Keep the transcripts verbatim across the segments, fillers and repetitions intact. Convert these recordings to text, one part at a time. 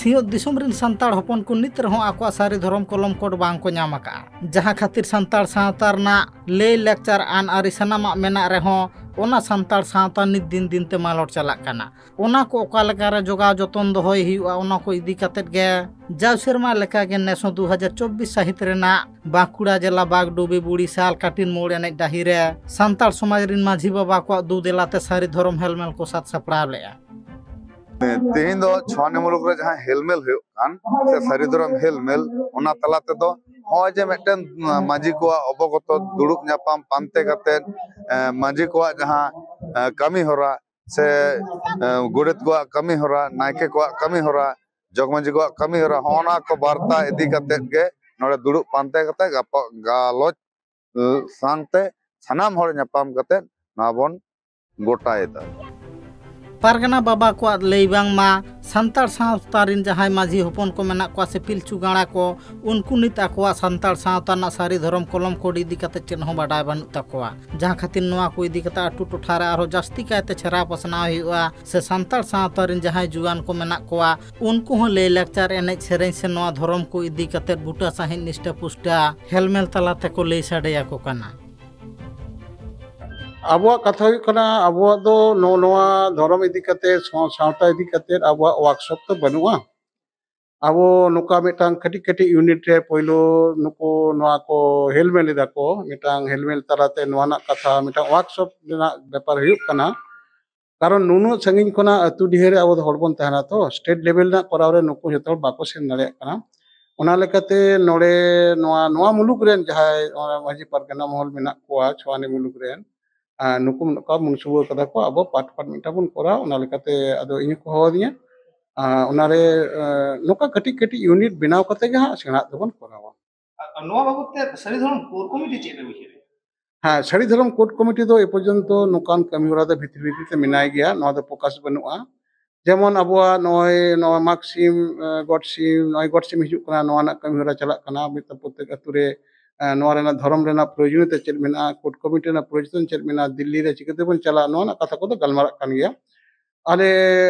ᱥᱤᱧᱚᱛ ᱫᱤᱥᱚᱢ ᱨᱮᱱ ᱥᱟᱱᱛᱟᱲ ᱦᱚᱯᱚᱱ ᱠᱚ ᱱᱤᱛ ᱨᱮᱦᱚᱸ ᱟᱠᱚᱣᱟᱜ ᱥᱟᱹᱨᱤ ᱫᱷᱚᱨᱚᱢ ᱠᱚᱞᱚᱢ ᱠᱳᱰ ᱵᱟᱝ ᱠᱚ ᱧᱟᱢ ᱟᱠᱟᱫᱼᱟ, ᱡᱟᱦᱟᱸ ᱠᱷᱟᱹᱛᱤᱨ ᱥᱟᱱᱛᱟᱲ ᱥᱟᱶᱛᱟ ᱨᱮᱱᱟᱜ ᱞᱟᱹᱭ ᱞᱟᱠᱪᱟᱨ ᱟᱹᱱ ᱟᱹᱨᱤ ᱥᱟᱱᱟᱢᱟᱜ ᱢᱮᱱᱟᱜ ᱨᱮᱦᱚᱸ ᱚᱱᱟ ᱥᱟᱱᱛᱟᱲ ᱥᱟᱶᱛᱟ ᱱᱤᱛ ᱫᱤᱱ ᱫᱤᱱ ᱛᱮ ᱢᱟᱞᱚᱴ ᱪᱟᱞᱟᱜ ᱠᱟᱱᱟ᱾ ᱚᱱᱟ ᱠᱚ ᱚᱠᱟ ᱞᱮᱠᱟ ᱨᱮ ᱡᱚᱜᱟᱣ ᱡᱚᱛᱚᱱ ᱫᱚᱦᱚᱭ ᱦᱩᱭᱩᱜᱼᱟ, ᱚᱱᱟ ᱠᱚ ᱤᱫᱤ ᱠᱟᱛᱮᱫ ᱜᱮ ᱡᱟᱣ ᱥᱮᱨᱢᱟ ᱞᱮᱠᱟ ᱜᱮ ᱱᱮᱥ ᱦᱚᱸ ᱫᱩ ᱦᱟᱡᱟᱨ ᱪᱚᱵᱵᱤᱥ ᱥᱟᱹᱦᱤᱛ ᱨᱮᱱᱟᱜ ᱵᱟᱸᱠᱩᱲᱟ ᱡᱮᱞᱟ ᱵᱟᱜᱽᱰᱩᱵᱤ ᱵᱩᱲᱤᱥᱟᱞ ᱠᱟᱴᱤᱱ ᱢᱳᱲ ᱮᱱᱮᱡ ᱰᱟᱹᱦᱤ ᱨᱮ ᱥᱟᱱᱛᱟᱲ ᱥᱚᱢᱟᱡᱽ ᱨᱮᱱ ᱢᱟᱹᱡᱷᱤ ᱵᱟᱵᱟ ᱠᱚᱣᱟᱜ ᱫᱩ ᱫᱮᱞᱟ ᱛᱮ ᱥᱟᱹᱨᱤ ᱫᱷᱚᱨᱚᱢ ᱦᱮᱞᱢᱮᱞ ᱠᱚ ᱥᱟᱛ ᱥᱟᱯᱲᱟᱣ ᱞᱮᱫᱼᱟ᱾ ᱛᱮᱦᱮᱧ ᱫᱚ ᱪᱷᱳᱣᱟᱱᱤ ᱢᱩᱞᱩᱠ ᱨᱮ ᱡᱟᱦᱟᱸ ᱦᱮᱞᱢᱮᱞ ᱦᱩᱭᱩᱜ ᱠᱟᱱ ᱥᱮ ᱥᱟᱹᱨᱤ ᱫᱷᱚᱨᱚᱢ ᱦᱮᱞᱢᱮᱞ, ᱚᱱᱟ ᱛᱟᱞᱟ ᱛᱮᱫᱚ ᱱᱚᱜᱼᱚᱭ ᱡᱮ ᱢᱤᱫᱴᱮᱱ ᱢᱟᱹᱡᱷᱤ ᱠᱚᱣᱟᱜ ᱚᱵᱚᱜᱚᱛᱚ ᱫᱩᱲᱩᱵ ᱧᱟᱯᱟᱢ ᱯᱟᱱᱛᱮ ᱠᱟᱛᱮᱫ, ᱮ, ᱢᱟᱹᱡᱷᱤ ᱠᱚᱣᱟᱜ ᱡᱟᱦᱟᱸ, ᱮ, ᱠᱟᱹᱢᱤ ᱦᱚᱨᱟ ᱥᱮ, ᱮ, ᱜᱚᱰᱮᱛ ᱠᱚᱣᱟᱜ ᱠᱟᱹᱢᱤ ᱦᱚᱨᱟ, ᱱᱟᱭᱠᱮ ᱠᱚᱣᱟᱜ ᱠᱟᱹᱢᱤ ᱦᱚᱨᱟ, ᱡᱚᱜᱽ ᱢᱟᱹᱡᱷᱤ ᱠᱚᱣᱟᱜ ᱠᱟᱹᱢᱤ ᱦᱚᱨᱟ, ᱦᱚᱸᱜᱼᱚ ᱱᱟ ᱠᱚ ᱵᱟᱨᱛᱟ ᱤᱫᱤ ᱠᱟᱛᱮᱫ ᱜᱮ ᱱᱚᱰᱮ ᱫᱩᱲᱩᱵ ᱯᱟᱱᱛᱮ ᱠᱟᱛᱮᱫ ᱜᱟᱯᱟ ᱜᱟᱞᱚᱪ, ᱮ, ᱥᱟᱶᱛᱮ ᱥᱟᱱᱟᱢ ᱦᱚᱲ ᱧᱟᱯᱟᱢ ᱠᱟᱛᱮᱫ ᱱᱚᱣᱟ ᱵᱚᱱ ᱜᱚᱴᱟᱭᱮᱫᱟ᱾ ᱯᱟᱨᱜᱟᱱᱟ ᱵᱟᱵᱟ ᱠᱚᱣᱟᱜ ᱞᱟᱹᱭ ᱵᱟᱝᱢᱟ ᱥᱟᱱᱛᱟᱲ ᱥᱟᱶᱛᱟ ᱨᱮᱱ ᱡᱟᱦᱟᱸᱭ ᱢᱟᱹᱡᱷᱤ ᱦᱚᱯᱚᱱ ᱠᱚ ᱢᱮᱱᱟᱜ ᱠᱚᱣᱟ ᱥᱮ ᱯᱤᱞᱪᱩ ᱜᱟᱬᱟ ᱠᱚ, ᱩᱱᱠᱩ ᱱᱤᱛ ᱟᱠᱚᱣᱟᱜ ᱥᱟᱱᱛᱟᱲ ᱥᱟᱶᱛᱟ ᱨᱮᱱᱟᱜ ᱥᱟᱹᱨᱤ ᱫᱷᱚᱨᱚᱢ ᱠᱚᱞᱚᱢ ᱠᱳᱰ ᱤᱫᱤ ᱠᱟᱛᱮ ᱪᱮᱫ ᱦᱚᱸ ᱵᱟᱰᱟᱭ ᱵᱟᱹᱱᱩᱜ ᱛᱟᱠᱚᱣᱟ, ᱡᱟᱦᱟᱸ ᱠᱷᱟᱹᱛᱤᱨ ᱱᱚᱣᱟ ᱠᱚ ᱤᱫᱤ ᱠᱟᱛᱮ ᱟᱹᱛᱩ ᱴᱚᱴᱷᱟ ᱨᱮ ᱟᱨᱦᱚᱸ ᱡᱟᱹᱥᱛᱤ ᱠᱟᱭᱛᱮ ᱪᱷᱮᱨᱟᱣ ᱯᱟᱥᱱᱟᱣ ᱦᱩᱭᱩᱜᱼᱟ ᱥᱮ ᱥᱟᱱᱛᱟᱲ ᱥᱟᱶᱛᱟ ᱨᱮᱱ ᱡᱟᱦᱟᱸᱭ ᱡᱩᱣᱟᱹᱱ ᱠᱚ ᱢᱮᱱᱟᱜ ᱠᱚᱣᱟ, ᱩᱱᱠᱩ ᱦᱚᱸ ᱞᱟᱹᱭ ᱞᱟᱠᱪᱟᱨ, ᱮᱱᱮᱡ ᱥᱮᱨᱮᱧ ᱥᱮ ᱱᱚᱣᱟ ᱫᱷᱚᱨᱚᱢ ᱠᱚ ᱤᱫᱤ ᱠᱟᱛᱮ ᱵᱩᱴᱟᱹ ᱥᱟᱺᱦᱤᱡ ᱱᱤᱥᱴᱟᱹ ᱯᱩᱥᱴᱟᱹ ᱦᱮᱞᱢᱮᱞ ᱛᱟᱞᱟ ᱛᱮᱠᱚ ᱞᱟᱹᱭ ᱥᱟᱰᱮᱭᱟᱠᱚ ᱠᱟᱱᱟ᱾ ᱟᱵᱚᱣᱟᱜ ᱠᱟᱛᱷᱟ ᱦᱩᱭᱩᱜ ᱠᱟᱱᱟ, ᱟᱵᱚᱣᱟᱜ ᱫᱚ ᱱᱚᱜᱼᱚ ᱱᱚᱣᱟ ᱫᱷᱚᱨᱚᱢ ᱤᱫᱤ ᱠᱟᱛᱮ, ᱥᱟᱶ-, ᱥᱟᱶᱛᱟ ᱤᱫᱤ ᱠᱟᱛᱮ ᱟᱵᱚᱣᱟᱜ ᱣᱟᱨᱠᱥᱚᱯ ᱫᱚ ᱵᱟᱹᱱᱩᱜᱼᱟ᱾ ᱟᱵᱚ ᱱᱚᱝᱠᱟ ᱢᱤᱫᱴᱟᱝ ᱠᱟᱹᱴᱤᱡ ᱠᱟᱹᱴᱤᱡ ᱤᱭᱩᱱᱤᱴ ᱨᱮ ᱯᱳᱭᱞᱳ ᱱᱩᱠᱩ ᱱᱚᱣᱟ ᱠᱚ ᱦᱮᱞᱢᱮᱞ ᱮᱫᱟ ᱠᱚ, ᱢᱤᱫᱴᱟᱝ ᱦᱮᱞᱢᱮᱞ ᱛᱟᱞᱟᱛᱮ ᱱᱚᱣᱟ ᱨᱮᱱᱟᱜ ᱠᱟᱛᱷᱟ, ᱢᱤᱫᱴᱟᱝ ᱣᱟᱨᱠᱥᱚᱯ ᱨᱮᱱᱟᱜ ᱵᱮᱯᱟᱨ ᱦᱩᱭᱩᱜ ᱠᱟᱱᱟ᱾ ᱠᱟᱨᱚᱱ ᱱᱩᱱᱟᱹᱜ ᱥᱟᱺᱜᱤᱧ ᱠᱷᱚᱱᱟᱜ ᱟᱹᱛᱩ ᱰᱤᱦᱟᱹ ᱨᱮ ᱟᱵᱚ ᱫᱚ ᱦᱚᱲ ᱵᱚᱱ ᱛᱟᱦᱮᱱᱟ ᱛᱚ, ᱥᱴᱮᱴ ᱞᱮᱵᱮᱞ ᱨᱮᱱᱟᱜ ᱠᱚᱨᱟᱣ ᱨᱮ ᱱᱩᱠᱩ ᱡᱚᱛᱚ ᱦᱚᱲ ᱵᱟᱠᱚ ᱥᱮᱱ ᱫᱟᱲᱮᱭᱟᱜ ᱠᱟᱱᱟ᱾ ᱚᱱᱟ ᱞᱮᱠᱟᱛᱮ ᱱᱚᱰᱮ ᱱᱚᱣᱟ, ᱱᱚᱣᱟ ᱢᱩᱞᱩᱠ ᱨᱮᱱ ᱡᱟᱦᱟᱸᱭ ᱱᱚᱣᱟ ᱢᱟᱹᱡᱷᱤ ᱯᱟᱨᱜᱟᱱᱟ ᱢᱚᱦᱚᱞ ᱢᱮᱱᱟᱜ ᱠᱚᱣᱟ, ᱪᱷᱳᱣᱟᱱᱤ ᱢᱩᱞᱩᱠ ᱨᱮᱱ, ᱟᱨ ᱱᱩᱠᱩ ᱱᱚᱝᱠᱟ ᱢᱩᱱᱥᱩᱵᱟᱹ ᱠᱟᱫᱟ ᱠᱚ, ᱟᱵᱚ ᱯᱟᱴ ᱯᱟᱴ ᱢᱤᱫᱴᱟᱝ ᱵᱚᱱ ᱠᱚᱨᱟᱣ᱾ ᱚᱱᱟ ᱞᱮᱠᱟᱛᱮ ᱟᱫᱚ ᱤᱧ ᱦᱚᱸᱠᱚ ᱦᱚᱦᱚ ᱟᱹᱫᱤᱧᱟ᱾ ᱟᱨ ᱚᱱᱟᱨᱮ, ᱟᱨ ᱱᱚᱝᱠᱟ ᱠᱟᱹᱴᱤᱡ ᱠᱟᱹᱴᱤᱡ ᱤᱭᱩᱱᱤᱴ ᱵᱮᱱᱟᱣ ᱠᱟᱛᱮ ᱜᱮ ᱦᱟᱸᱜ ᱥᱮᱬᱟᱜ ᱫᱚᱵᱚᱱ ᱠᱚᱨᱟᱣᱟ᱾ ᱟᱨ ᱱᱚᱣᱟ ᱵᱟᱵᱚᱛ ᱛᱮ ᱥᱟᱹᱨᱤ ᱫᱷᱚᱨᱚᱢ ᱠᱳᱨ ᱠᱚᱢᱤᱴᱤ ᱪᱮᱫ ᱮ ᱩᱭᱦᱟᱹᱨᱟ? ᱦᱮᱸ, ᱥᱟᱹᱨᱤ ᱫᱷᱚᱨᱚᱢ ᱠᱳᱨ ᱠᱚᱢᱤᱴᱤ ᱫᱚ ᱮ ᱯᱚᱨᱡᱚᱱᱛᱚ ᱱᱚᱝᱠᱟᱱ ᱠᱟᱹᱢᱤ ᱦᱚᱨᱟ ᱫᱚ ᱵᱷᱤᱛᱨᱤ ᱵᱷᱤᱛᱨᱤ ᱛᱮ ᱢᱮᱱᱟᱭ ᱜᱮᱭᱟ, ᱱᱚᱣᱟ ᱫᱚ ᱯᱨᱚᱠᱟᱥ ᱵᱟᱹᱱᱩᱜᱼᱟ᱾ ᱡᱮᱢᱚᱱ ᱟᱵᱚᱣᱟᱜ ᱱᱚᱜᱼᱚᱭ ᱱᱚᱣᱟ ᱢᱟᱜᱽ ᱥᱤᱢ, ᱮ, ᱜᱚᱴ ᱥᱤᱢ, ᱱᱚᱜᱼᱚᱭ ᱜᱚᱴ ᱥᱤᱢ ᱦᱤᱡᱩᱜ ᱠᱟᱱᱟ, ᱱᱚᱣᱟ ᱨᱮᱱᱟᱜ ᱠᱟᱹᱢᱤ ᱦᱚᱨᱟ ᱪᱟᱞᱟᱜ ᱠᱟᱱᱟ᱾ ᱢᱤᱫᱴᱟᱝ ᱯᱨᱚᱛᱮᱠ ᱟᱹᱛᱩ ᱨᱮ, ᱮ, ᱱᱚᱣᱟ ᱨᱮᱱᱟᱜ ᱫᱷᱚᱨᱚᱢ ᱨᱮᱱᱟᱜ ᱯᱨᱚᱭᱳᱡᱚᱱᱤᱭᱚᱛᱟ ᱪᱮᱫ ᱢᱮᱱᱟᱜᱼᱟ, ᱠᱳᱨ ᱠᱚᱢᱤᱴᱤ ᱨᱮᱱᱟᱜ ᱯᱨᱚᱭᱳᱡᱚᱱ ᱪᱮᱫ ᱢᱮᱱᱟᱜᱼᱟ, ᱫᱤᱞᱞᱤ ᱨᱮ ᱪᱤᱠᱟᱹ ᱛᱮᱵᱚᱱ ᱪᱟᱞᱟᱜᱼᱟ, ᱱᱚᱣᱟ ᱨᱮᱱᱟᱜ ᱠᱟᱛᱷᱟ ᱠᱚᱫᱚ ᱜᱟᱞᱢᱟᱨᱟᱜ ᱠᱟᱱ ᱜᱮᱭᱟ᱾ ᱟᱞᱮ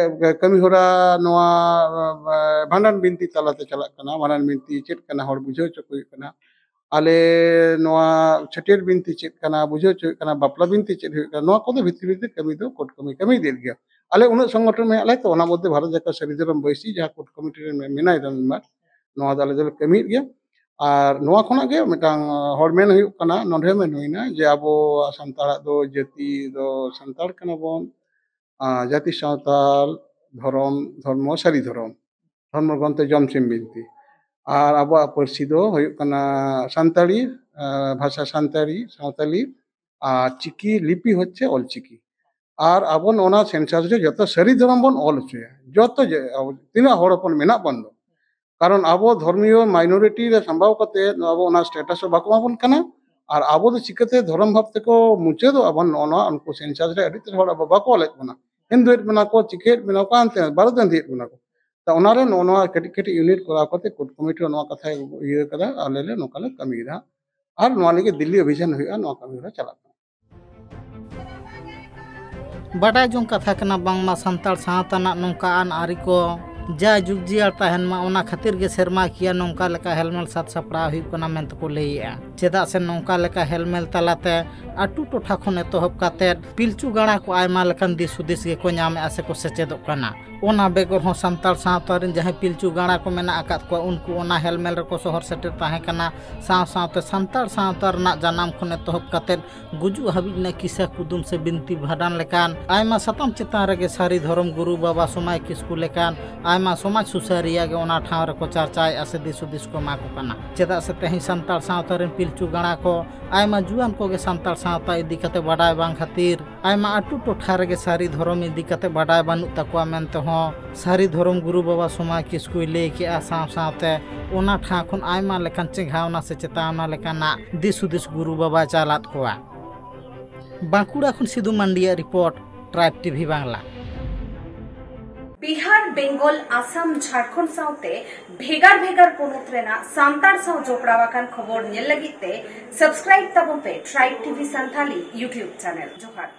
ᱠᱟᱹᱢᱤ ᱦᱚᱨᱟ ᱱᱚᱣᱟ ᱵᱷᱟᱸᱰᱟᱱ ᱵᱤᱱᱛᱤ ᱛᱟᱞᱟᱛᱮ ᱪᱟᱞᱟᱜ ᱠᱟᱱᱟ᱾ ᱵᱷᱟᱸᱰᱟᱱ ᱵᱤᱱᱛᱤ ᱪᱮᱫ ᱠᱟᱱᱟ ᱦᱚᱲ ᱵᱩᱡᱷᱟᱹᱣ ᱦᱚᱪᱚ ᱠᱚ ᱦᱩᱭᱩᱜ ᱠᱟᱱᱟ᱾ ᱟᱞᱮ ᱱᱚᱣᱟ ᱪᱷᱟᱹᱴᱭᱟᱹᱨ ᱵᱤᱱᱛᱤ ᱪᱮᱫ ᱠᱟᱱᱟ ᱵᱩᱡᱷᱟᱹᱣ ᱦᱚᱪᱚ ᱦᱩᱭᱩᱜ ᱠᱟᱱᱟ, ᱵᱟᱯᱞᱟ ᱵᱤᱱᱛᱤ ᱪᱮᱫ ᱦᱩᱭᱩᱜ ᱠᱟᱱᱟ, ᱱᱚᱣᱟ ᱠᱚᱫᱚ ᱵᱷᱤᱛᱨᱤ ᱵᱷᱤᱛᱨᱤ ᱠᱟᱹᱢᱤ ᱫᱚ ᱠᱳᱨᱴ ᱠᱟᱹᱢᱤ ᱠᱟᱹᱢᱤ ᱤᱫᱤᱭᱮᱫ ᱜᱮᱭᱟ᱾ ᱟᱞᱮ ᱩᱱᱟᱹᱜ ᱥᱚᱝᱜᱚᱴᱷᱚᱱ ᱢᱮᱱᱟᱜ ᱞᱮᱭᱟ ᱛᱚ, ᱚᱱᱟ ᱢᱚᱫᱽᱫᱷᱮ ᱵᱷᱟᱨᱚᱛ ᱡᱟᱠᱟᱛ ᱥᱟᱹᱨᱤ ᱫᱷᱚᱨᱚᱢ ᱵᱟᱹᱭᱥᱤ ᱡᱟᱦᱟᱸ ᱠᱳᱨᱴ ᱠᱚᱢᱤᱴᱤ ᱨᱮ ᱢᱮ- ᱢᱮᱱᱟᱭ ᱫᱚ ᱢᱮᱢᱵᱟᱨ, ᱱᱚᱣᱟ ᱫᱚ ᱟᱞᱮ ᱫᱚᱞᱮ ᱠᱟᱹᱢᱤᱭᱮᱫ ᱜᱮᱭᱟ᱾ ᱟᱨ ᱱᱚᱣᱟ ᱠᱷᱚᱱᱟᱜ ᱜᱮ ᱢᱤᱫᱴᱟᱝ ᱦᱚᱲ ᱢᱮᱱ ᱦᱩᱭᱩᱜ ᱠᱟᱱᱟ, ᱱᱚᱰᱮ ᱢᱮᱱ ᱦᱩᱭᱱᱟ ᱡᱮ ᱟᱵᱚ ᱥᱟᱱᱛᱟᱲᱟᱜ ᱫᱚ ᱡᱟᱹᱛᱤ ᱫᱚ ᱥᱟᱱᱛᱟᱲ ᱠᱟᱱᱟ ᱵᱚᱱ, ᱟᱨ ᱡᱟᱹᱛᱤ ᱥᱟᱶᱛᱟᱞ ᱫᱷᱚᱨᱚᱢ, ᱫᱷᱚᱨᱢᱚ ᱥᱟᱹᱨᱤ ᱫᱷᱚᱨᱚᱢ, ᱫᱷᱚᱨᱢᱚ ᱜᱨᱚᱱᱛᱷᱚ ᱡᱚᱢ ᱥᱤᱢ ᱵᱤᱱᱛᱤ᱾ ᱟᱨ ᱟᱵᱚᱣᱟᱜ ᱯᱟᱹᱨᱥᱤ ᱫᱚ ᱦᱩᱭᱩᱜ ᱠᱟᱱᱟ ᱥᱟᱱᱛᱟᱲᱤ, ᱟᱨ ᱵᱷᱟᱥᱟ ᱥᱟᱱᱛᱟᱲᱤ, ᱥᱟᱶᱛᱟᱞᱤ, ᱟᱨ ᱪᱤᱠᱤ ᱞᱤᱯᱤ ᱦᱚᱪᱪᱷᱮ ᱚᱞᱪᱤᱠᱤ᱾ ᱟᱨ ᱟᱵᱚ ᱱᱚᱣᱟ ᱥᱮᱱᱥᱟᱥ ᱨᱮ ᱡᱚᱛᱚ ᱥᱟᱹᱨᱤ ᱫᱷᱚᱨᱚᱢ ᱵᱚᱱ ᱚᱞ ᱦᱚᱪᱚᱭᱟ, ᱡᱚᱛᱚ ᱡᱮ ᱟᱵᱚ ᱛᱤᱱᱟᱹᱜ ᱦᱚᱲ ᱦᱚᱯᱚᱱ ᱢᱮᱱᱟᱜ ᱵᱚᱱ ᱫᱚ᱾ ᱠᱟᱨᱚᱱ ᱟᱵᱚ ᱫᱷᱚᱨᱢᱤᱭᱚ ᱢᱟᱭᱱᱚᱨᱤᱴᱤ ᱨᱮ ᱥᱟᱢᱵᱟᱣ ᱠᱟᱛᱮ ᱟᱵᱚ ᱚᱱᱟ ᱥᱴᱮᱴᱟᱥ ᱦᱚᱸ ᱵᱟᱠᱚ ᱮᱢᱟ ᱵᱚᱱ ᱠᱟᱱᱟ᱾ ᱟᱨ ᱟᱵᱚ ᱫᱚ ᱪᱤᱠᱟᱹᱛᱮ ᱫᱷᱚᱨᱚᱢ ᱵᱷᱟᱵ ᱛᱮᱠᱚ ᱢᱩᱪᱟᱹᱫᱚᱜᱼᱟ ᱵᱚᱱ? ᱱᱚᱜᱼᱚ ᱱᱚᱣᱟ ᱩᱱᱠᱩ ᱥᱮᱱᱥᱟᱥ ᱨᱮ ᱟᱹᱰᱤ ᱩᱛᱟᱹᱨ ᱦᱚᱲ ᱟᱵᱚ ᱵᱟᱠᱚ ᱚᱞᱮᱫ ᱵᱚᱱᱟ, ᱦᱤᱱᱫᱩᱭᱮᱫ ᱵᱚᱱᱟ ᱠᱚ, ᱪᱤᱠᱟᱹᱭᱮᱫ ᱵᱚᱱᱟ ᱠᱚ, ᱦᱟᱱᱛᱮ ᱵᱟᱨᱚ ᱫᱤᱱ ᱫᱷᱤᱭᱮᱫ ᱵᱚᱱᱟ ᱠᱚ᱾ ᱛᱟ ᱚᱱᱟᱨᱮ ᱱᱚᱜᱼᱚ ᱱᱚᱣᱟ ᱠᱟᱹᱴᱤᱡ ᱠᱟᱹᱴᱤᱡ ᱤᱭᱩᱱᱤᱴ ᱠᱚᱨᱟᱣ ᱠᱟᱛᱮ ᱠᱳᱨᱴ ᱠᱚᱢᱤᱴᱤ ᱱᱚᱣᱟ ᱠᱟᱛᱷᱟᱭ ᱤᱭᱟᱹ ᱠᱟᱫᱟ, ᱟᱞᱮ ᱞᱮ ᱱᱚᱝᱠᱟ ᱞᱮ ᱠᱟᱹᱢᱤᱭᱮᱫᱟ᱾ ᱟᱨ ᱱᱚᱣᱟ ᱞᱟᱹᱜᱤᱫ ᱫᱤᱞᱞᱤ ᱚᱵᱷᱤᱡᱟᱱ ᱦᱩᱭᱩᱜᱼᱟ, ᱱᱚᱣᱟ ᱠᱟᱹᱢᱤ ᱦᱚᱨᱟ ᱪᱟᱞᱟᱜ ᱠᱟᱱᱟ᱾ ᱵᱟᱰᱟᱭ ᱡᱚᱝ ᱠᱟᱛᱷᱟ ᱠᱟᱱᱟ, ᱵᱟᱝᱢᱟ ᱥᱟᱱᱛᱟᱲ ᱥᱟᱶᱛᱟ ᱨᱮᱱᱟᱜ ᱱᱚᱝᱠᱟ ᱟᱹᱱ ᱟᱹᱨᱤ ᱠᱚ ᱡᱟ ᱡᱩᱜᱽ ᱡᱤᱭᱟᱹᱲ ᱛᱟᱦᱮᱱ ᱢᱟ, ᱚᱱᱟ ᱠᱷᱟᱹᱛᱤᱨ ᱜᱮ ᱥᱮᱨᱢᱟ ᱠᱤᱭᱟᱹ ᱱᱚᱝᱠᱟ ᱞᱮᱠᱟ ᱦᱮᱞᱢᱮᱞ ᱥᱟᱡᱽ ᱥᱟᱯᱲᱟᱣ ᱦᱩᱭᱩᱜ ᱠᱟᱱᱟ ᱢᱮᱱᱛᱮ ᱠᱚ ᱞᱟᱹᱭᱮᱜᱼᱟ᱾ ᱪᱮᱫᱟᱜ ᱥᱮ ᱱᱚᱝᱠᱟ ᱞᱮᱠᱟ ᱦᱮᱞᱢᱮᱞ ᱛᱟᱞᱟᱛᱮ ᱟᱹᱛᱩ ᱴᱚᱴᱷᱟ ᱠᱷᱚᱱ ᱮᱛᱚᱦᱚᱵ ᱠᱟᱛᱮᱫ ᱯᱤᱞᱪᱩ ᱜᱟᱲᱟ ᱠᱚ ᱟᱭᱢᱟ ᱞᱮᱠᱟᱱ ᱫᱤᱥ ᱦᱩᱫᱤᱥ ᱜᱮᱠᱚ ᱧᱟᱢᱮᱜᱼᱟ ᱥᱮᱠᱚ ᱥᱮᱪᱮᱫᱚᱜ ᱠᱟᱱᱟ᱾ ᱚᱱᱟ ᱵᱮᱜᱚᱨ ᱦᱚᱸ ᱥᱟᱱᱛᱟᱲ ᱥᱟᱶᱛᱟ ᱨᱮᱱ ᱡᱟᱦᱟᱸᱭ ᱯᱤᱞᱪᱩ ᱜᱟᱲᱟ ᱠᱚ ᱢᱮᱱᱟᱜ ᱟᱠᱟᱫ ᱠᱚᱣᱟ, ᱩᱱᱠᱩ ᱚᱱᱟ ᱦᱮᱞᱢᱮᱞ ᱨᱮᱠᱚ ᱥᱚᱦᱚᱨ ᱥᱮᱴᱮᱨ ᱛᱟᱦᱮᱸ ᱠᱟᱱᱟ᱾ ᱥᱟᱶ ᱥᱟᱶᱛᱮ ᱥᱟᱱᱛᱟᱲ ᱥᱟᱶᱛᱟ ᱨᱮᱱᱟᱜ ᱡᱟᱱᱟᱢ ᱠᱷᱚᱱ ᱮᱛᱚᱦᱚᱵ ᱠᱟᱛᱮᱫ ᱜᱩᱡᱩᱜ ᱦᱟᱹᱵᱤᱡ ᱨᱮᱱᱟᱜ ᱠᱤᱥᱟ ᱠᱩᱫᱩᱢ ᱥᱮ ᱵᱤᱱᱛᱤ ᱵᱷᱟᱸᱰᱟᱱ ᱞᱮᱠᱟᱱ ᱟᱭᱢᱟ ᱥᱟᱛᱟᱢ ᱪᱮᱛᱟᱱ ᱨᱮᱜᱮ ᱥᱟᱹᱨᱤ ᱫᱷᱚᱨᱚᱢ ᱜᱩᱨᱩ ᱵᱟᱵᱟ ᱥᱚᱢᱟᱭ ᱠᱤᱥᱠᱩ ᱞᱮᱠᱟᱱ ᱟᱭᱢᱟ ᱥᱚᱢᱟᱡᱽ ᱥᱩᱥᱟᱹᱨᱤᱭᱟᱹ ᱜᱮ ᱚᱱᱟ ᱴᱷᱟᱶ ᱨᱮᱠᱚ ᱪᱟᱨᱪᱟᱭᱮᱫᱼᱟ ᱥᱮ ᱫᱤᱥ ᱦᱩᱫᱤᱥ ᱠᱚ ᱮᱢᱟ ᱠᱚ ᱠᱟᱱᱟ᱾ ᱪᱮᱫᱟᱜ ᱥᱮ ᱛᱮᱦᱮᱧ ᱥᱟᱱᱛᱟᱲ ᱥᱟᱶᱛᱟ ᱨᱮᱱ ᱯᱤᱞᱪᱩ ᱜᱟᱲᱟ ᱠᱚ ᱟᱭᱢᱟ ᱡᱩᱣᱟᱹᱱ ᱠᱚᱜᱮ ᱥᱟᱱᱛᱟᱲ ᱥᱟᱶᱛᱟ ᱤᱫᱤ ᱠᱟᱛᱮ ᱵᱟᱰᱟᱭ ᱵᱟᱝ ᱠᱷᱟᱹᱛᱤᱨ ᱟᱭᱢᱟ ᱟᱹᱛᱩ ᱴᱚᱴᱷᱟ ᱨᱮᱜᱮ ᱥᱟᱹᱨᱤ ᱫᱷᱚᱨᱚᱢ ᱤᱫᱤ ᱠᱟᱛᱮ ᱵᱟᱰᱟᱭ ᱵᱟᱹᱱᱩᱜ ᱛᱟᱠᱚᱣᱟ ᱢᱮᱱᱛᱮ ᱦᱚᱸ ᱥᱟᱹᱨᱤ ᱫᱷᱚᱨᱚᱢ ᱜᱩᱨᱩ ᱵᱟᱵᱟ ᱥᱚᱢᱟᱭ ᱠᱤᱥᱠᱩᱭ ᱞᱟᱹᱭ ᱠᱮᱜᱼᱟ᱾ ᱥᱟᱶ ᱥᱟᱶᱛᱮ ᱚᱱᱟ ᱴᱷᱟᱶ ᱠᱷᱚᱱ ᱟᱭᱢᱟ ᱞᱮᱠᱟᱱ ᱪᱮᱸᱜᱷᱟᱣᱱᱟ ᱥᱮ ᱪᱮᱛᱟᱣᱱᱟ ᱞᱮᱠᱟᱱᱟᱜ ᱫᱤᱥ ᱦᱩᱫᱤᱥ ᱜᱩᱨᱩ ᱵᱟᱵᱟᱭ ᱪᱟᱞᱟᱫ ᱠᱚᱣᱟ᱾ ᱵᱟᱸᱠᱩᱲᱟ ᱠᱷᱚᱱ ᱥᱤᱫᱩ ᱢᱟᱱᱰᱤᱭᱟᱜ report, tribe TV Bangla. Bihar, Bengal, Assam, Jharkhand ᱥᱟᱶᱛᱮ ᱵᱷᱮᱜᱟᱨ ᱵᱷᱮᱜᱟᱨ ᱯᱚᱱᱚᱛ ᱨᱮᱱᱟᱜ ᱥᱟᱱᱛᱟᱲ ᱥᱟᱶ ᱡᱚᱯᱲᱟᱣ ᱟᱠᱟᱱ ᱠᱷᱚᱵᱚᱨ ᱧᱮᱞ ᱞᱟᱹᱜᱤᱫ ᱛᱮ subscribe ᱛᱟᱵᱚᱱ ᱯᱮ Tribe T V Santhali YouTube channel᱾ ᱡᱚᱦᱟᱨ᱾